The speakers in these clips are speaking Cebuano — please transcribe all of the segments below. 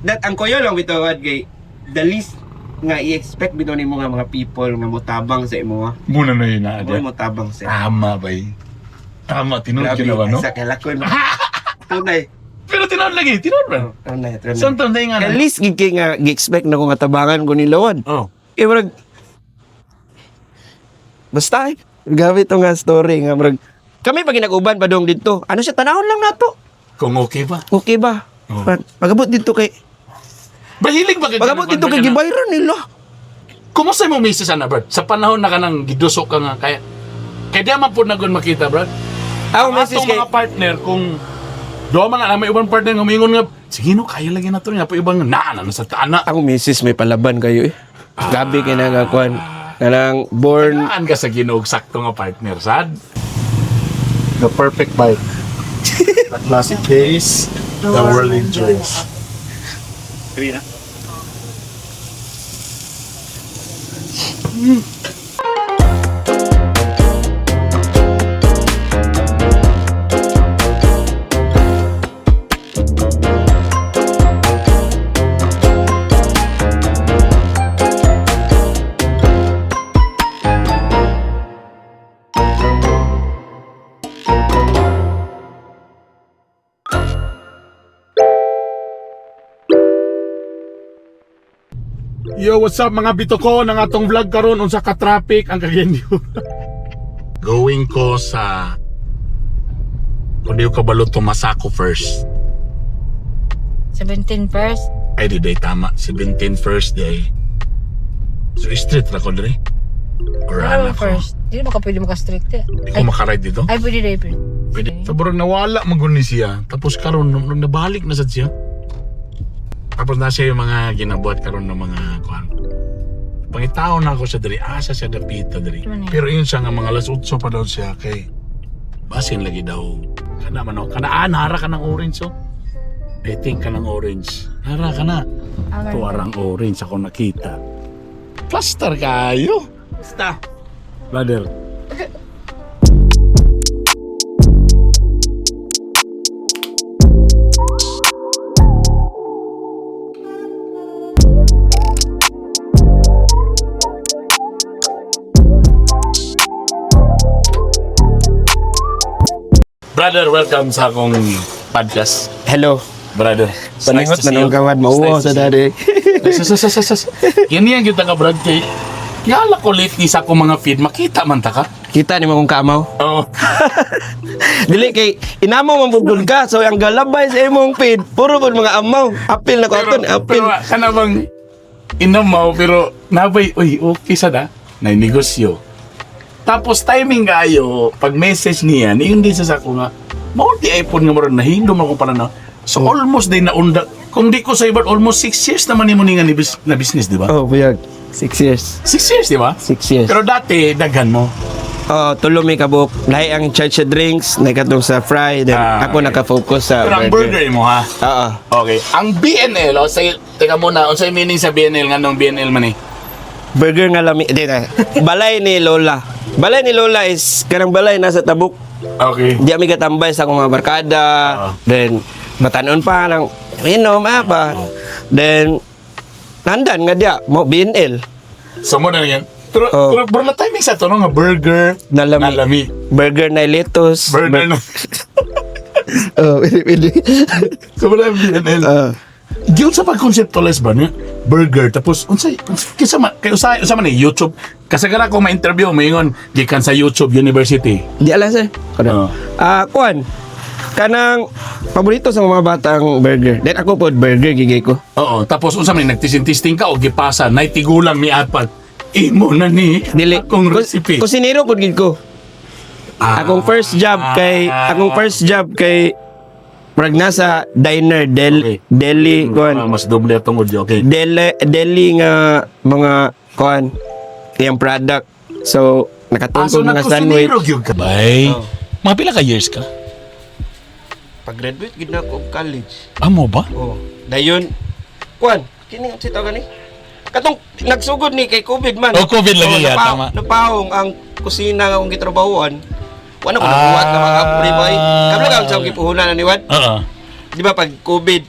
That ang kuyo lang bitaw kay the least nga i-expect bitaw nimo nga mga people nga motabang sa imo. Muna na yun na. Mo motabang sa imo. Tama ba eh? Tama, tinuod Grabe, yun na ba, no? sa kalakon. Tunay. Pero tinuod lagi, tinuod ba? Tunay, tunay. Sometimes na nga. At least gid kay nga gi-expect na ko nga tabangan ko ni Lawan. Oh. Kay murag basta eh. Grabe to nga story nga murag kami pag ginag-uban pa dong dito. Ano siya tanahon lang nato. Kung okay ba? Okay ba? Oh. Pagabot dito kay Bahilig ba ka? pagabot dito kay gibayran nila. Kumusta mo misis ana, Brad? Sa panahon na ka nang gidusok ka nga, kaya kaya di man po nagon makita, Brad. Ako Ang message atong kay mga partner, kung doon man na may ibang partner nga umingon nga, sige no, kaya lagi na to niya. Pa ibang na, na, sa taana. Ako misis may palaban kayo eh. Gabi kay nagakuan. Kanang born Naan ka sa Ginoo sakto nga partner, sad? The perfect bike. The classic case, the world enjoys. Yo, what's up mga bitoko ng atong vlog karon unsa ka traffic ang Cagayan de Oro. Going ko sa kung di ko kabalo Tumasako first. 17 first. Ay di day tama, 17 first day. So street ra ko diri. Or Ano ana ko. first? Di ba ka pwede maka-street eh? Di ko makaride dito. Ay, pwede na pwede. Pwede. So burag nawala man ni siya. Tapos karon nung nabalik na sad siya. Tapos na siya yung mga ginabuhat karon ng mga kuan. Pangitaon na ako sa diri, asa siya dapita diri. Ano yun? Pero yun siya nga mga alas 8 pa daw siya kay basin lagi daw. Kana man oh, kana ah, nara ka ng orange oh. I think ka ng orange. Nara ka na. Ah, Tuwarang orange ako nakita. Plaster kayo. Basta. Brother. Brother, welcome sa akong podcast. Hello. Brother. It's nice Panihot to na see nung you. gawad It's mauwaw nice to sa see you. dadi. Sas, sas, sas, sas. Yan yan kita ka, Brad, kay Yala ko lately sa akong mga feed, makita man ta ka. Kita ni mo kung kamaw. Oo. Dili kay inamaw man pud ka so ang galabay sa imong feed puro pud mga amaw. Apil na ko aton, apil. Pero kana bang inamaw, pero nabay, uy, okay sa da, na negosyo. Tapos timing kayo, pag message niya, niyon din sa sako nga, mao di iPhone nga maroon, nahindom ako pala na. So almost day naunda, kung di ko sa iba, almost 6 years naman nimo ni nga ni na business, di ba? Oh, buyag. 6 years. 6 years, di ba? 6 years. Pero dati, daghan mo. Oh, tulo may kabuk. Lahi ang charge sa drinks, nakatong sa fry, then Ah, ako okay. naka-focus sa Pero ang burger mo ha? Oo. Okay. Ang BNL, o say, teka muna, unsay meaning sa BNL nga nung BNL man eh? Burger nga lami. Di na. Balay ni Lola. Balay ni Lola is kanang balay nasa Tabuk. Okay. Di kami katambay sa akong mga barkada. Then batanon pa nang inom ah pa. Then nandan nga diya mo BNL. So mo na yan. Pero, Oh. pero, pero na timing sa to, no? Nga burger, Na lami. na lami. Burger na lettuce. Burger na. Oh, pwede, pwede. So mo na ang BNL. Ah. Di sa pag-conceptualize ba niya? Burger, tapos, unsay, kisa man, kay usay, usa man eh, YouTube. Kasagara ko ma-interview, maingon, gikan sa YouTube University. Di ala sir. Oo. Ah, kuan. Kanang paborito sa mga batang burger. Then ako po burger gigay ko. Oo, tapos unsa man nagtisin-testing ka o gipasa, naitigulang ni apat. Imo na ni Dili akong recipe. Kusinero pud gid ko. Ah. Akong first job kay murag nasa diner del deli kuan. Ah, mas doble atong audio, okay. Deli deli nga mga kuan iyang product. So Ah, nakatungkol mga sandwich. nagkusinero gyud ka. Bay. Mga pila ka years ka? Pag-graduate gid na ako og college. Amo ba? Oh, dayon kuan kini ang sitaw gani. Katong nagsugod ni kay COVID man. Oh, COVID lagi, yeah, tama. Napahong ang kusina nga akong gitrabahuan. Wala ko nabuhat nga mga apre bay. Kabla ka sa akong gipuhunan ani Wan. Oo. Di ba pag COVID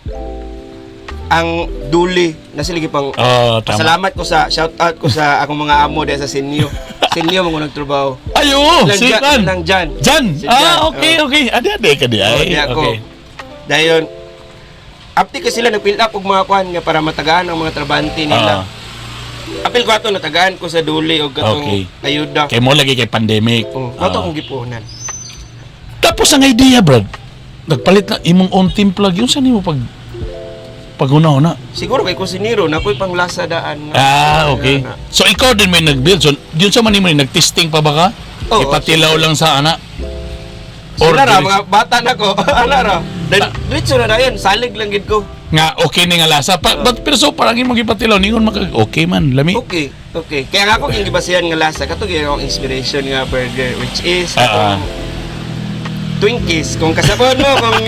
Ang duli na sila pang Oh, tama. Salamat ko sa shout out ko sa akong mga amo diya sa Sinyo. Sinyo mga nagtrabaho. Ay, oo, Lang si dyan, Kan. lang dyan. Jan. Si Jan, Ah, okay, okay. Ade, ade ka di Oh, ay. di ako. Okay. Dayon apti kasi sila nag-fill up og mga kuan nga para matagaan ang mga trabante nila. Apil ko ato natagaan ko sa duli og katong ayuda. Kay mo lagi kay pandemic. Oh, mao to akong gipunan. Tapos ang idea, Brad, nagpalit na imong own timpla gyud sa nimo pag paguna-una. Siguro kay kusinero na ko'y panglasa daan. nga. Ah, okay. Na. So ikaw din may nag-build. So yun sa man nimo ni nag-testing pa ba ka? Oo. Ipatilaw lang sa ana. Or Sila ra, dili- mga bata na ko. Ana ra. Then, diretso na dayon, salig lang gid ko. Nga okay ni nga lasa. Pa, but, pero so parang imong gipatilaw ningon maka okay man, lami. Okay. Kaya nga ako yung gibasihan nga lasa, kato gyud akong inspiration nga burger, which is katong Twinkies. Kung kasabot mo kung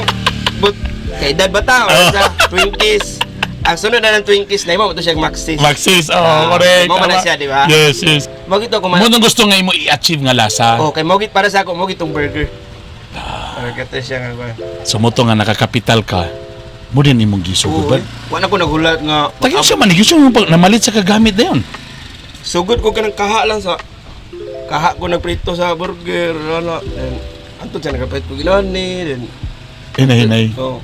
but kay edad ba ta or sa Twinkies. Ang sunod na ng Twinkies na imo to siya Maxis. Maxis, oh, Ah, correct. mo man na Tama. siya, di ba? Yes. Mo gito ko man. Mo nang gusto nga imo i-achieve nga lasa. Oh, kay mo git para sa ako mo gitong burger. Ah, kato siya nga ba. So mo to nga nakakapital ka. Mo din imong gisugod Oo, ba? eh. Wa na ko nagulat nga. Tagyong siya man, gusto mo pag namalit sa kagamit na yun. Sugod ko kanang kaha lang sa kaha ko nagprito sa burger ano. Then antod siya nagaprito ko ginani then Hinay, hinay. oh.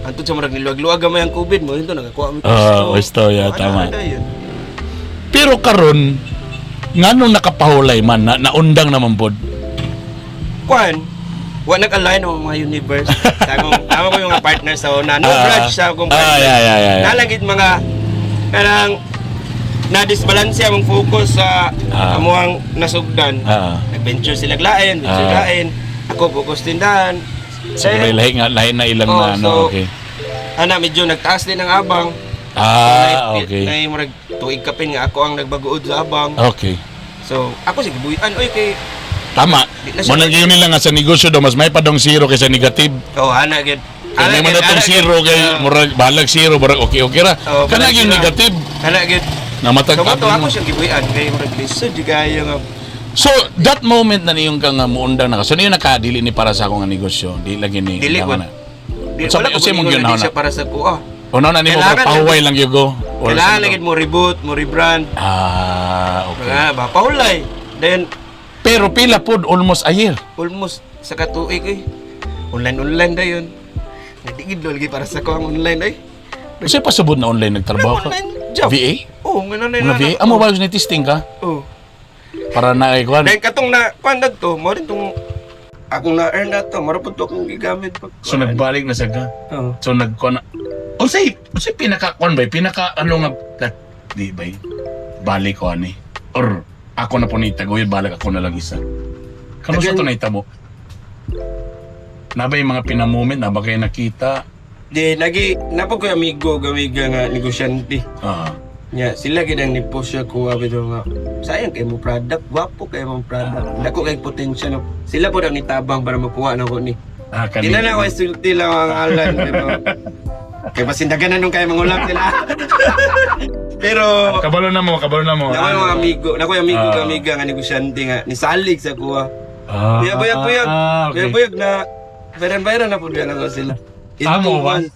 Antod siya murag niluwag-luwag gamay ang COVID mo dito nagakuha mi. Ah, pwesto, yeah, Ano, tama. ano yun? Pero karon nganong nakapahulay man, na, naundang naman pod. Kwan, wa nag-align ang mga universe. Tama tama ko yung mga partner sa una. No grudge sa akong partner. Yeah. Nalagid mga kanang na-disbalance among focus sa amuang nasugdan. Nag-venture sila lain, venture lain. Ako focus tindahan. So, may lahi nga, lahi na ilang Oh, na, ano, so, okay. Ana medyo nagtaas din ang abang. Okay. Nay murag tuig kapin nga ako ang nagbaguod sa abang. Okay. So ako sige buhian oy kay Tama. Di na siya- Mo nang yun nila nga sa negosyo daw, mas may pa dong zero kaysa negative. oh ana gid. Kaya Ana man gid, na tong ana gid. zero kay murag balag zero, murag okay okay ra. Oh, Kana balag yung zero. negative Ana gid. na matag So mo ako siyang gibuhian kay murag lisod jud kayo nga. So that moment na niyong ka nga muundang na ka. So niyo nakadili ni para sa akong nga negosyo. Di lagi ni. Dili tama ko. na. Di, Sa- wala ko sa imong ingon na di ginahon na? siya para sa kuha. O na nimo Kailangan pahuway lang gyud go. Or Kailangan sa- lagi mo reboot, mo rebrand. Ah, okay. Mga ba pahulay. Then Pero pila pod almost a year. almost sa katuig eh. Online online dayon. Nadigid lagi para sa ko ang online ay. Kasi pasubod na online nagtrabaho ka. Online job. VA? Oo, nga na Mga VA? Amo ba ni testing ka? Oo. Para na ay kuan. Dahil katong na, kuan na to, mo rin tong akong na-earn na to, marapod to akong gigamit pag So nagbalik na siya ka. Oo. So nagkuan na. Unsay unsay pinaka kuan ba? Pinaka ano nga that, di ba? Balik ko ani. Or ako na po ni taguyod balik ako na lang isa. Kano sa Again- to nahitabo? Na ba yung mga pinamoment na ba kayo nakita? Di, nagi, napag ko yung amigo, gamiga nga negosyante. Nya, sila gid ang ni-post siya kuha bitaw nga. Sayang kay mo product, gwapo kay mo product. Dako kay potential. No. Sila po ang nitabang para makuha na ko ni. Ah, Di na na ako isulti lang ang alan pero kay basin daganan nung kay mangulam sila. Pero Kabalo na mo, kabalo na mo. nako yung mga amigo, nako yung amigo gamiga nga negosyante nga nisalig sa kuha. Kuya buyag buyag. Okay. Kuya buyag na bayaran-bayaran na po diyan ako sila. In Amo two ba? months.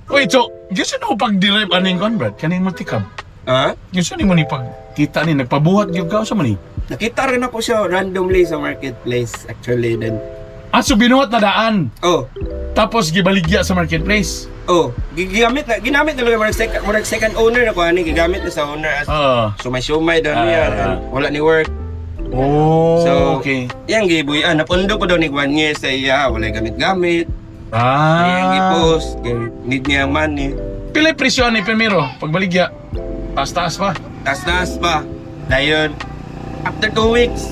Wait, so, gusto na ko pag-derive aning kuan, Brad? Kaning multicab. Ha? Gusto ni mo ni pag kita ni nagpabuhat gyud ka sa man ni. Nakita rin ako siya randomly sa marketplace actually then. Ah, so binuhat na daan. Oh, Tapos gibaligya sa marketplace. oh, gigamit na ginamit na lang murag second owner na ko ani gigamit na sa owner as sumay-sumay daw niya and wala ni work. Oh, So, okay. Yang gibuyan napundo ko daw ni one year sa iya, wala gamit-gamit. Yang gipost, kay need niya ang money. Pila presyo ani primero pagbaligya? Taas-taas pa. Taas-taas pa. Dayon, after 2 weeks,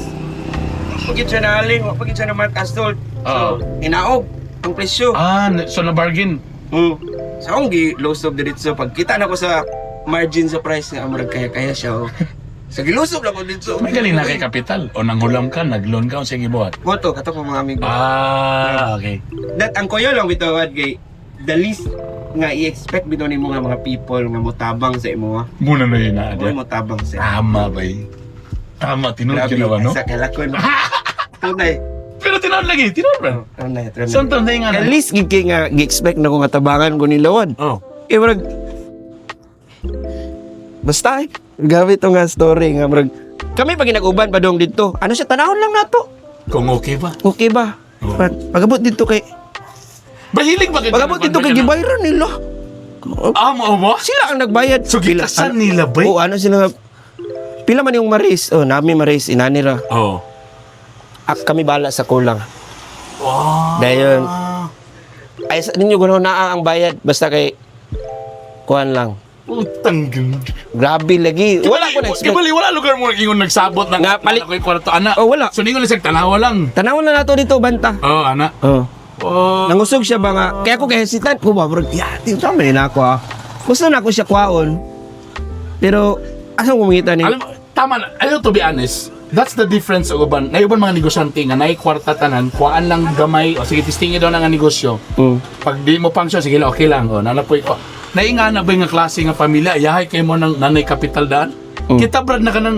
pagit siya na aling, pagit siya na mark as sold. So, inaog ang presyo. Ah, so na bargain. Sa akong gilusob diretso pagkita na ko sa margin sa price nga murag kaya-kaya siya. Oh. Sa gilusob lang ko diretso. May galing na kay kapital. O nanghulam ka, nagloan ka, o sige buhat. Moto kato ko mga amigo. Ah, okay. That ang koyo lang bitawad kay the least nga i-expect bitaw nimo nga mga people nga motabang sa imo. Muna na yun na. Mo motabang sa imo. Tama ba eh? Tama, tinuod ginawa, no? Sa kalakon. Tunay. Pero tinuod lagi, tinuod ba? Tunay, tunay. Sometimes na nga. At least gid kay nga gi-expect na ko nga tabangan ko ni Lawan. Oh. Eh murag Basta eh. Grabe to nga story nga murag kami pag ginag-uban pa dong didto. Ano siya, tanawon lang nato. Kung okay ba? Okay ba? Oo. Pagabot didto kay Mahilig ba kayo? pagabot didto kay gibayran nila. Ah, mo ba? Sila ang nagbayad. So, gitasan nila ba? Oo, ano sila nga pila man yung maris. Oh, nami maris inani ra. Oo. Ak kami bala sa kulang. Oh. Dayon. Ay sa ninyo gano'n naa ang bayad basta kay kuan lang. Utang gyud. Grabe lagi. Wala ko na expect. Kibali, wala lugar mo ingon nagsabot ng Nga, palit- Ko'y kwarto ana. Oh, wala. So ningon lang siya tanawa lang. Tanawon na nato dito banta. Oh, ana. Oh. Oh. Nangusog siya ba nga? Kaya ako kay hesitant ko ba bro. Ya, ti tama na ako ah. Gusto na ako siya kwaon. Pero asa ko mangita ni? Alam mo, tama na. Ayaw, to be honest, that's the difference og uban. Na uban mga negosyante nga naay kwarta tanan, kuhaan lang gamay o sige testingi daw na nga negosyo. Pag di mo function, sige lang, okay lang. O, nanapoy ko. Nainga na ba yung nga klase nga pamilya? Yahay kay mo ng nanay kapital daan? Kita brad na ka ng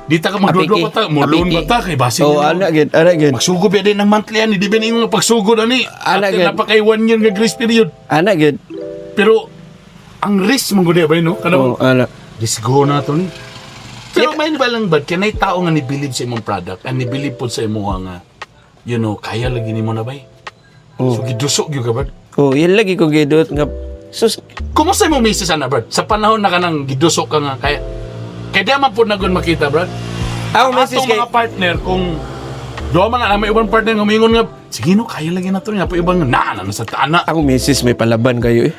di ta ka magdudlo Apiki. pa ta, mo loan Apiki. ba ta kay basi. Oh, ana gid, ana gid. Magsugod ba din ng monthly ani, di ba ninyo nga pagsugod ani? Ana, After gid. na pa kay 1 year nga grace period. Ana gid. Pero ang risk mo gud ba no? Kanang Oh, ana. risk go na to ni. Pero may ba lang bad kanay tao nga ni believe sa imong product and ni believe pod sa imong nga kaya lagi nimo na bay. Oh. So gidusok gyud ka brad. Oh, yan lagi ko gidot nga sus. Kumusta mo misis ana brad? Sa panahon na kanang gidusok ka nga kaya kay di man pud nagon makita brad. Ako message Atong kay mga partner kung duha man na may ubang partner nga moingon nga sige no kaya lagi na to nga pa ibang na na sa taana. Ako misis may palaban kayo eh.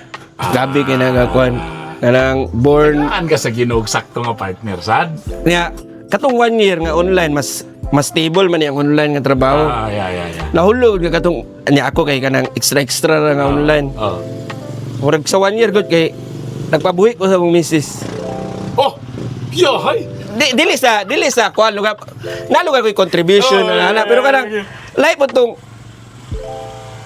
Grabe kay nagakuan. Kanang born Naan ka sa Ginoo og sakto nga partner sad. niya katong 1 year nga online mas mas stable man ang online nga trabaho. Ah, yeah yeah yeah. Nahulog nga katong niya ako kay kanang extra extra ra nga online. Oh. Murag sa 1 year gud kay nagpabuhi ko sa akong misis. Oh, yo hay. Di, dili sa kuan lugar na lugar ko'y contribution Oh, na, na, yeah, pero kanang yeah. lahi po tong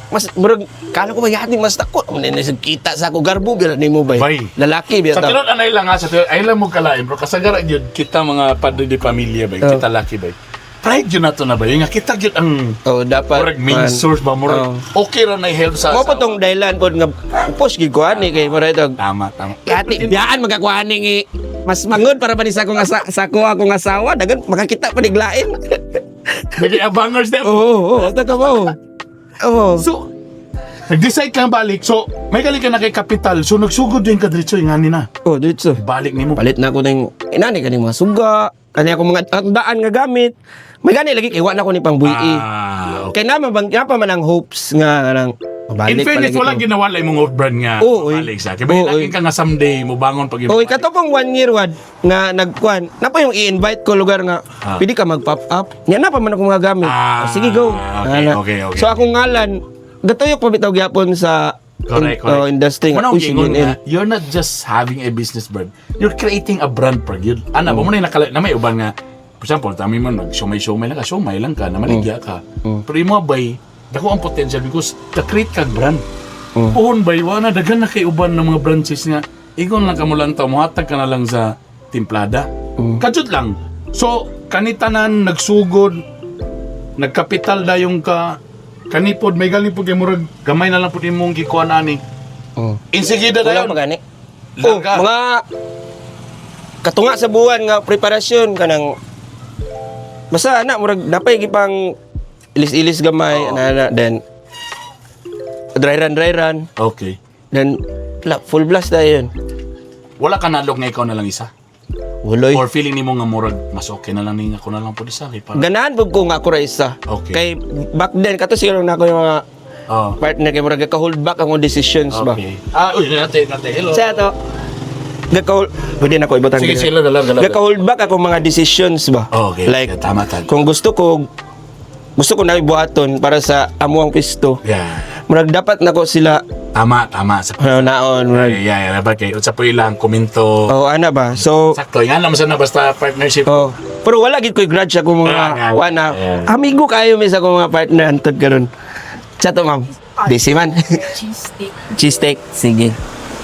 mas murag kala ko magyati mas takot man ni kita sa ako garbo biya nimo bay. Bay. Lalaki biya Sa ta. tinuod anay lang ha, sa tinuod ay lang mo kalain bro kasagara gyud kita mga padre de pamilya bay, Oh. kita laki bay. Pride yun nato na bay nga kita gyud ang Oh, dapat murag main man. source ba murag Oh. okay ra na help sa Mo po asawa. tong dahilan pod nga push gid ko ani kay murag tog. Tama, tama. Yati biyaan magakuha ni ngi mas mangod para pa ni sa akong asa, sa ko akong asawa dagan makakita pa niglain. Naging abangers na. Oo, oo, taka mo. Oo. So, nag-decide kang balik. So, may galing ka na kay kapital. So, nagsugod din ka diretso yung ani na. Oh, dito. Balik nimo. Palit na ako ng inani kaning mga suga, kani ako mga daan nga gamit. May gani lagi kay wa na ko ni pangbuhi. Ah, okay. Kay naman bang pa man ang hopes nga kanang In mabalik fairness, palagi walang ko. ginawa lang imong off-brand nga. Oo, oy. Balik sa akin. Bay, Oo, lagi oy. ka nga someday, mubangon pag Oy, kato pong 1 year wad nga nagkuan. Napa yung i-invite ko lugar nga pwede ka mag-pop up. Nya na pa man ako mga gamit. Ah, Oh, sige go. okay, Ana. okay. So akong ngalan gatuyok pa bitaw gyapon sa Correct, correct. oh, industry nga. Muna Uy, akong sige, giingon eh. nga, you're not just having a business brand. You're creating a brand per yun. Ana, ba mo na yung nakala, na may uban nga, for example, tami mo, nag-siomay-siomay lang ka, siomay lang ka, namaligya ka. Pero yung mga bay, dako ang potential because na-create kag brand. Puhon bay, wala, daghan na kay uban ng mga branches nga, ingon lang ka mo lang ta, muhatag ka na lang sa timplada. Kadyot lang. So, kanitanan, nagsugod, nagkapital dayong ka, kanipod, may galing po kay murag, gamay na lang po imong gikuan ani. Oh. Insigida Wala dayon. pa gani. Oh, Larga. mga katunga sa buwan nga preparasyon kanang basta ana murag napay gipang ilis-ilis gamay Oo. ana ana then dry run dry run. Okay. Then la, full blast na yun. Wala ka nalog nga ikaw na lang isa. Waloy. Or feeling nimo nga murag mas okay na lang ning ako na lang pud isa kay para. Ganahan pud ko nga ako ra isa. Okay. Kay back then kato siguro na ako yung mga Oh. partner kay murag ka-hold back ang decisions ba. Okay. Ah, uy, nate, nate. Hello. Sa to gaka pwede na ko ibutang Sige, diri. sige, laga, laga, laga. Gaka-hold back ako mga decisions ba. Okay. Like Yeah, tama, tama. kung gusto ko na ibuhaton para sa amuang pisto. Yeah. Murag dapat nako sila Tama, tama. Sa ano naon murag. Yeah, dapat kay unsa po ilang komento. Oh, ana ba? So Sakto, nga naman sana basta partnership. Oh, pero wala gid ko'y grudge ako mga Ah, nga. wana. Yeah. Amigo kayo mi sa akong mga partner antod karon. Chato ma'am. Busy man. Cheese steak. Cheese steak. Sige.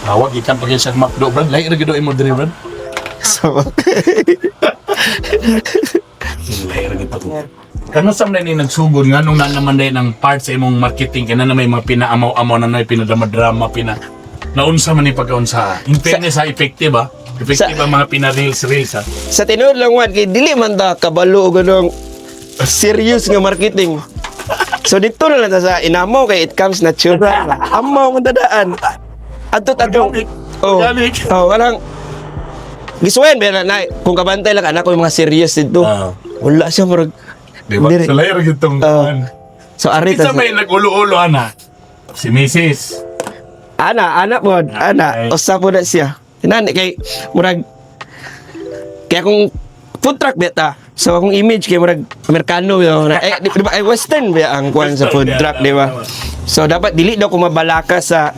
Tawag ikan pag sa McDo, brad. Lahi ra gid imo diri, brad. So, Lahi ra gid pa to. Kano sa man ni nagsugod nga nung na naman din ang part sa imong marketing kay na may mga pinaamaw-amaw na may pinadrama-drama pina. Naunsa man ni pagkaunsa. In fairness ha, effective ha. Effective ang mga pina-reels reels ha. Sa tinuod lang, Juan, kay dili man ta kabalo og ganong serious nga marketing. So dito na lang ta sa inamo kay it comes natural. Amaw man tadaan. Adto atong Organic. Oh. Organic. Oh, walang gisuwayan ba na, na kung kabantay lang anak ko yung mga serious dito. Ah. Wala siya murag. Di ba? Dire. Sa layer gitong Ah. So ari ta Isa sa may nag-ulo-ulo ana. Si Mrs. Ana, ana po, ana, Ay. usa po na siya. Tinani kay murag kaya kung food truck beta. So akong image kay murag Amerikano yo. Eh di ba eh, western ba ang kuan sa food Western, truck, yeah, di ba? tama. So dapat dili daw ko mabalaka sa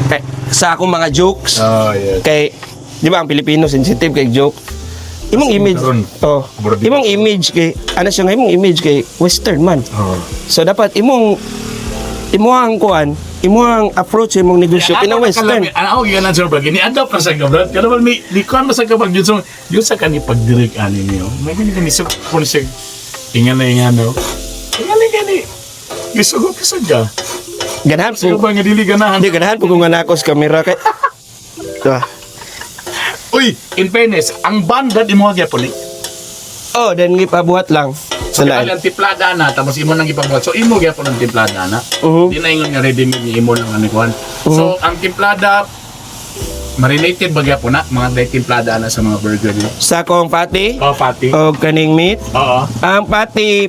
kay, sa akong mga jokes. Oh, yes. Kay di ba ang Pilipino sensitive kay joke. Imong image, Karon, oh, brody. imong image kay ano siya nga imong image kay western man. Oh. So dapat imong imuhang kuan, imuhang approach imong negosyo pina western. Ano ako giganan sa brad, ni-adopt na sa kabrad. Kaya naman may di kuan ba sa kabag yun so yun sa kani pagdirect ani niyo. May gani kani sa kun siya ingan na ingan no. Ingan na gani. Gusto ko kasi ka. Ganahan Sino po. ba nga dili ganahan? Hindi ganahan po kung nga nako sa kamera kay. Diba? Uy, in fairness, ang band brad imo gyapon ni. Oh, then gipabuhat lang So, sa lain. ang timplada na, tapos imo nang ipabuhat. So, imo gyapon ang timplada na. Mhm. Di na ingon nga ready made ni imo lang ang kuan. So, ang timplada marinated ba gyapon na mga day timplada na sa mga burger niyo. Sa akong pati Oh, pati. o kaning meat. Oo. Ang pati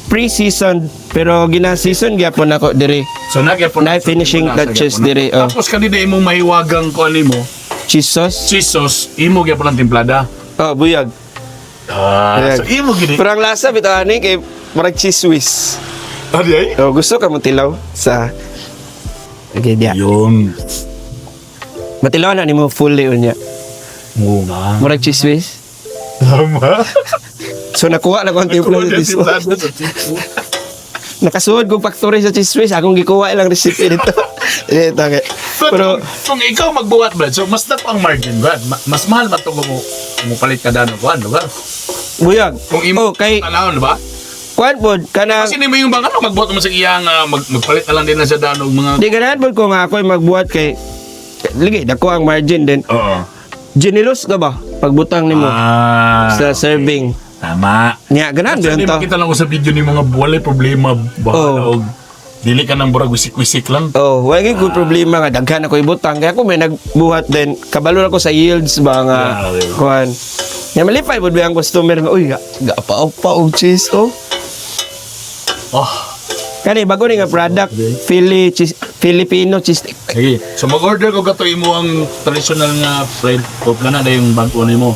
pre-season pero gina-season gyapon ako diri. So nagyapon Na finishing touches diri, oh. Tapos kanina imong mahiwagang kuan nimo, Cheese sauce. cheese sauce, imo gyapon ang timplada. Oh, buyag. Ah, Buyag. so imo gini. Pero ang lasa bitaw ani kay murag cheese whiz. Adi ay. Oh, gusto ka mo tilaw sa Okay, diya. Yun. Matilaw na nimo fully unya. Muna. Murag cheese whiz. Tama. So nakuha na ko ang timpla sa cheese whiz. Timplada sa cheese whiz. Nakasuod kong factory sa cheese whiz. Akong gikuha ilang recipe dito. Dito, okay. Pero Pero kung ikaw magbuhat Brad, so mas dako ang margin Brad. Mas mahal man to kung mupalit ka dano kuan, di ba? Buyag. Kung imo Oh, kay tanawon, di ba? kuan pod kanang Kasi nimo yung bang ano magbuhat mo sa iyang magpalit na lang din na sa dano og mga di ganahan pod ko nga ako'y magbuhat kay ligi dako ang margin din. Oo. Generous ka ba pagbutang nimo Ah, sa serving? Tama. Nya ganahan Kasi ba di to? makita lang ko sa video ni mga walay problema ba Oo. og dili ka nang burag wisik-wisik lang. Oh, wala gyud ko problema nga daghan ako ibutang kaya ako may nagbuhat din kabalo na ko sa yields ba nga Yeah, kuan. Nya malipay pod ba ang customer nga uy ga, ga pa pa og cheese oh. Oh. Kani bago ni nga product Philly cheese, Filipino cheese stick. Sige. So mag-order ko gato imo ang traditional nga bread o kana na yung bag-o nimo.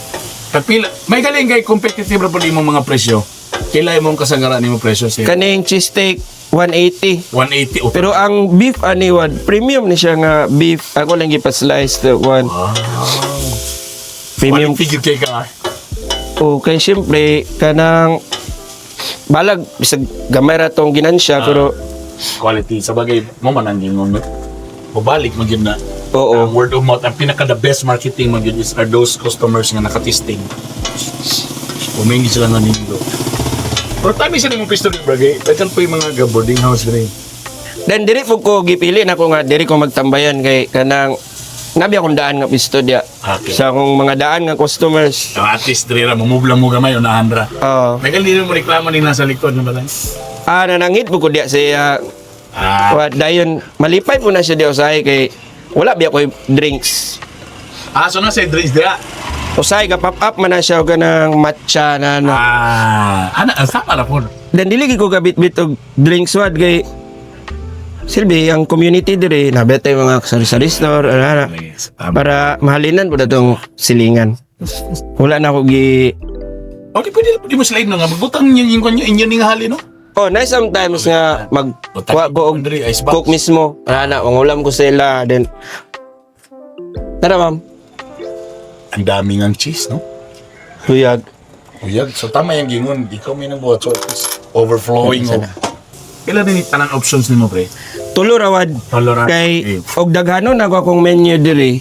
Tagpila, may galing kay competitive ra pud imong mga presyo. Kila imong kasagaran nimo presyo si Kaning cheese steak 180. 180 oh. Pero ang beef ani one premium ni siya nga beef. Ako lang gipa-slice the one. Premium. premium figure kay ka. Okay, syempre kanang balag bisag gamay ra tong ginansya pero Quality sa bagay mo man ang gingon. Mobalik man gyud na. oo. Ang word of mouth ang pinaka the best marketing man gyud is are those customers nga nakatisting. Umingi sila nga nindot. Pero time siya nimong pisto ni bagay. Daghan po yung mga ga boarding house rin. Then diri po ko gipili na ko nga diri ko magtambayan kay kanang nabi akong daan nga pisto diya. Okay. Sa akong mga daan nga customers. So, at least diri ra mamove lang mo gamay unahan ra. Oo. May dili mo reklamo ni nasa likod nga balay. Ah, nanangit po ko diya siya. Ah, Wa dayon malipay po na siya diya usahay kay wala biya ko'y drinks. ah so nasa drinks diya. Usahay ka pop up man na siya og kanang matcha na ano. Ah, ana sama ra po. Then dili gyud ko gabit-bit og drinks wad kay silbi ang community dire nabetay mga sari-sari store ano, ana. Yes, tama. Para mahalinan po na tong silingan. Wala na ako gi Okay, pwede pwede mo slide no nga magbutang yung yung kanyo inyo ning hali no. Oh, nice sometimes nga mag kuha ko og Andre, ice box. cook mismo. Ana, mangulam ko sila then tara, ma'am. Ang dami ng cheese no. Huyag. Uyag, so tama yung gingon, di ko may nagbuhat so it's overflowing. Sana. Kailan din tanang options nimo pre? Tulo rawad. Tulo ra. Kay og daghanon na ko akong menu diri.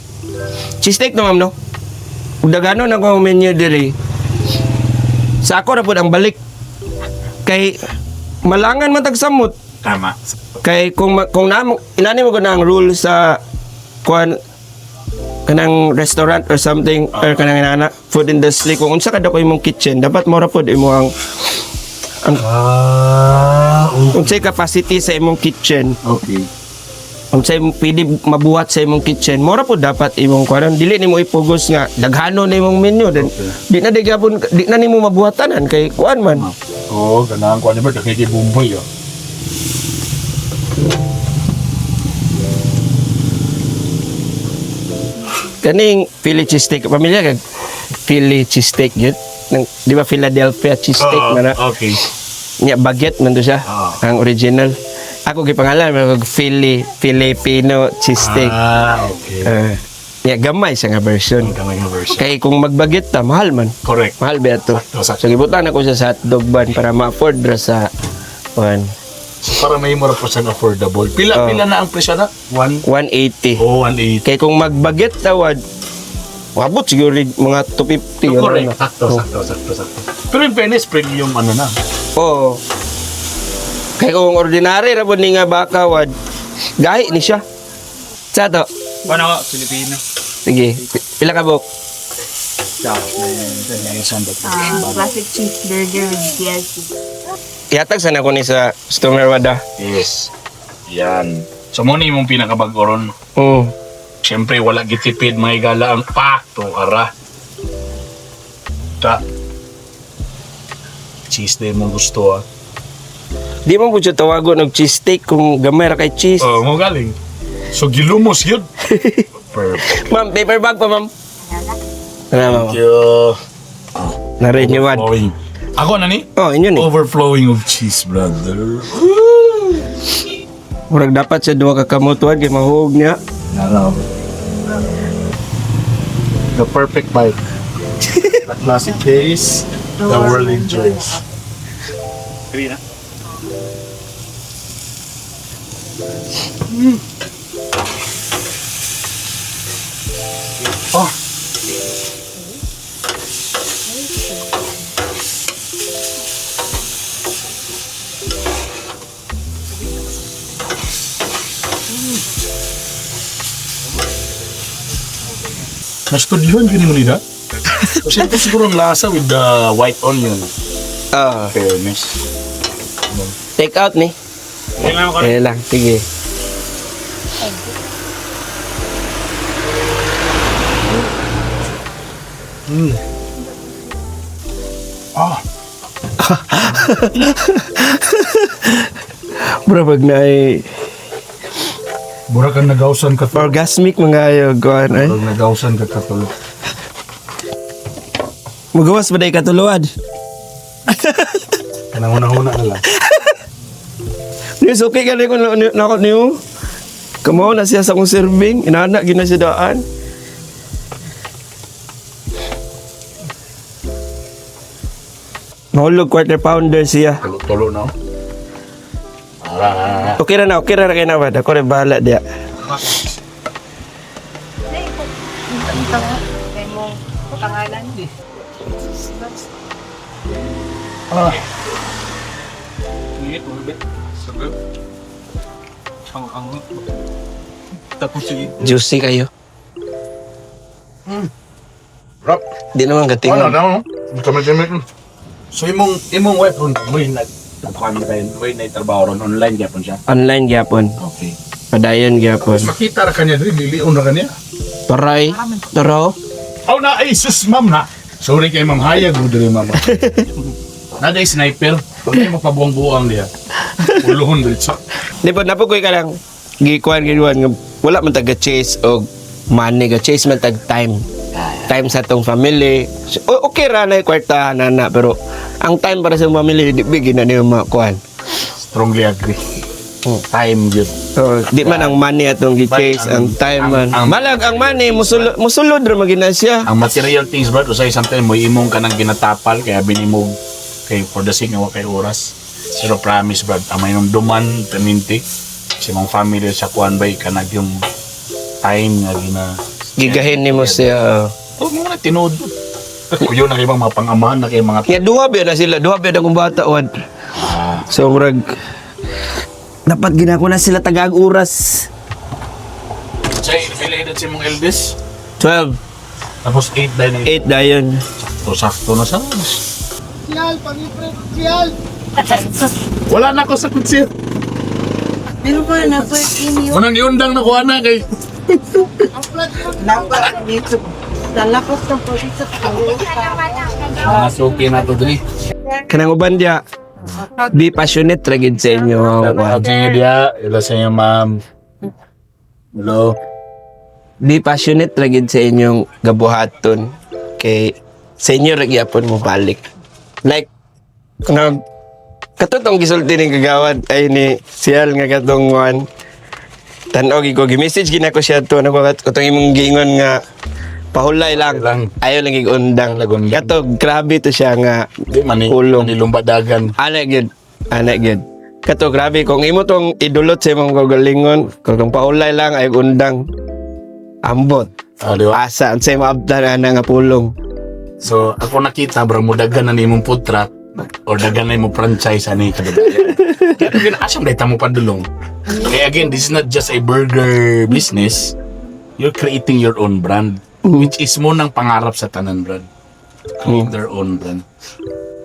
Cheese steak no, ma'am, no. Og daghanon na ko akong menu diri. Sa ako ra pud ang balik. Kay malangan man tag samot. Tama. Kay kung namo inani mo na ang rule sa kuan, kanang restaurant or something or kanang inana food industry, kung unsa kada ko imong kitchen, dapat mo ra pod imo ang unsay capacity sa imong kitchen, unsay pwede mabuhat sa imong kitchen, mo ra pod dapat imong kuan. Dili nimo ipugos nga daghano na imong menu, then di na di gyapon, di na nimo mabuhatanan kay kuan man. Oo, oh, ganahan ko ano ba, nakikibumboy oh. Kaning Philly cheesesteak, pamilya kag Philly cheesesteak yun nang, di ba, Philadelphia cheesesteak man na? Okay. Nya baguette man to siya. Ang original. Ako gipangalan man og Philly Filipino cheesesteak. Ah, okay. Nya gamay siya nga version. Ang gamay nga version. Kay kung magbaguette ta, mahal man. Correct. Mahal ba to? Sakto, sakto. So gibutan ako siya sa hotdog bun para ma-afford ra sa kuan. So, para may mura po siyang affordable. Pila, pila na ang presyo na? One? 180. Oh, 180. Kay kung magbaguette ta wad, wabot siguro mga 250 So, ano correct. na. Sakto, sakto, sakto, sakto. Pero in fairness, premium ano na. Oo. Kay kung ordinary ra pud ni nga baka wad, gahi ni siya. Sa to. Paano ka? Filipino. Sige, pila ka buok? Classic cheeseburger with TLC. Ihatag sana ko ni sa customer wada. Yes. Yan. So, mo na imong pinakabago ron. Siyempre, wala gitipid mga igala ang pakto, ara. Ta. Cheese na imong gusto, ah. Di mo po siya tawagon og cheese steak kung gamay ra kay cheese. Oh, mo galing. So, gilumos yun. Perfect. Ma'am, paper bag pa, ma'am. Ano, ma'am? Thank you. Na-renew wad. Overflowing. Ako na ni? Oh, inyo ni. Overflowing of cheese, brother. Murag dapat siya duha ka kamot wad kay mahuog niya. Nalaw. The perfect bite. The classic taste the world enjoys. Oh. Nastudyohan yun mo nila? Siyempre siguro ang lasa with the white onion. Ah, Fairness. Take out ni. Eh lang, sige. Ah, Bro, pag na ay Bura kang nagawsan ka to. Orgasmic mga ayo kuan ay. Murag nagawsan ka katulog. Magawas ba day katuluan? Kanang una-una na lang. Niyo okay ka ko na ako niyo. Kamo na siya sa akong serving, inana gina siya daan. Mahulog quarter pounder siya. Tulo-tulo na. Oh. Ah, Okay ra na, okay ra na kay na ba? Ako rin bahala diya. Kay mo pangalan. ah. Juicy kayo. Rap. Di naman Ano gatingon. na? Kami-kami. So imong wife ron mo nag kuan kayo, mo trabaho ron online gyapon siya. Online gyapon. Okay. Padayon gyapon. Makita ra kanya diri, lilion ra kanya. Taray. Taraw. Oh na ay sus ma'am na. Sorry kay ma'am hayag mo diri ma'am. Nada sniper. Pag mo pabuang-buang diha. Uluhon diri sa. Di ba napukoy ka lang gikuan gikuan nga wala man taga chase og money, ga chase man tag time. Time sa tong family. So, okay ra na yung kwarta na na, pero ang time para sa family di bigyan na niyo makuan. Strongly agree. Time gyud. So, di man ang money atong gi-chase, ang time man. Malag ang money musulod musulod ra magina siya. Ang material things bro, usay sometimes mo imong kanang ginatapal kaya binimog kay for the sake nga wa kay oras. Pero promise bro, ang may duman perminti sa imong family sa kuan bay kanag yung time nga gina Gigahin nimo siya. Oh, mga na tinuod. Kuyo na kay mga pangamahan na kay mga Kaya duha ba na sila, duha ba na kung bata wad. Ah. So murag Dapat ginako na sila tagag oras. Say, pila edad si mong eldest? 12, Tapos 8 dahil na 8 dayon. Sakto, sakto na sa. Wala na ako sa kutsil. Pero ba na po inyo? Unang iundang na kuha na kay. Talakos ng pulis sa Mga suki na to diri. Kanang uban diya. Be passionate ra gid sa inyo. Shout out sa inyo diya. Hello sa inyo, ma'am. Hello. Be passionate ra gid sa inyong gabuhaton kay sa inyo ra gyapon mo balik. Like nag katong gisulti ning kagawad ay ni Sial nga katong one tan-og ko gi-message gina ko siya to ano ko katong imong giingon nga pahulay lang, Lang. ayaw lang undang. Undang. Kato grabe to siya nga. Di man ni Ulong. nilumba dagan. Ana gyud, ana gyud. Kato grabe kung imo tong idulot sa imong kagalingon, kung pahulay lang ay undang, ambot. Ah, di ba? Asa sa imong abdan ana nga pulong. So, ako nakita bro mo dagan na nimong food truck or dagan na imong franchise ani kadaghan. Kaya kung asam dahil mo padulong. Kaya again, this is not just a burger business. You're creating your own brand, which is mo nang pangarap sa tanan, brad. Create their own brand.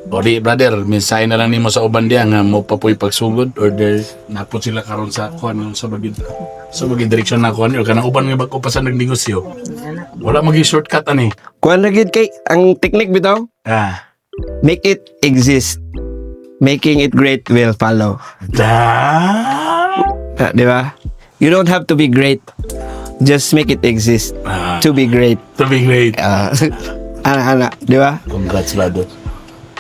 O di, brother, mensahe na lang nimo sa uban diya nga mo papoy pagsugod or there napot sila karon sa kuan yung sa bagid direksyon na kuan or kanang uban nga bag-o pa sa nagnegosyo. Wala magi shortcut ani. Kuan ra gyud kay ang technique bitaw, make it exist. Making it great will follow. Da. Ah, di ba? You don't have to be great. Just make it exist to be great. To be great. Ah, ana ana, di ba? Congrats, brother.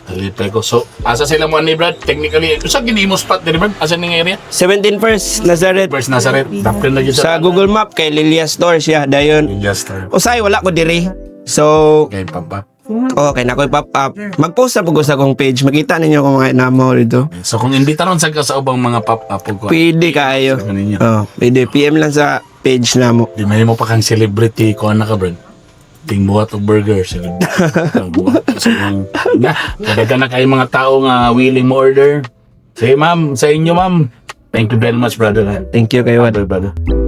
Alipay ko. So, asa sila mo ni Brad? Technically, usa gini mo spot diri, Brad? Asa ni nga area? 17 First Nazareth. First Nazareth. Dapin lagi Sa Google Map kay Lilia Store siya dayon. Lilia Store. Usay wala ko diri. So, Okay, papa. okay na ko pop up. Mag-post sa pag sa akong page. Makita ninyo kung mga inamo dito. So, kung hindi taron sa ka sa ubang mga pop-up o kuan. Pwede kaayo. Sa ninyo. Oh, pwede PM lang sa page namo. Di may mo pa kang celebrity kuan na ka, Brad. Ting buhat og burger celebrity. Ang buhat sa mga na, kadagan na kayo mga tao nga willing mo order. Sige, ma'am, sa inyo, ma'am. Thank you very much, brother. Thank you kayo. Brother, brother.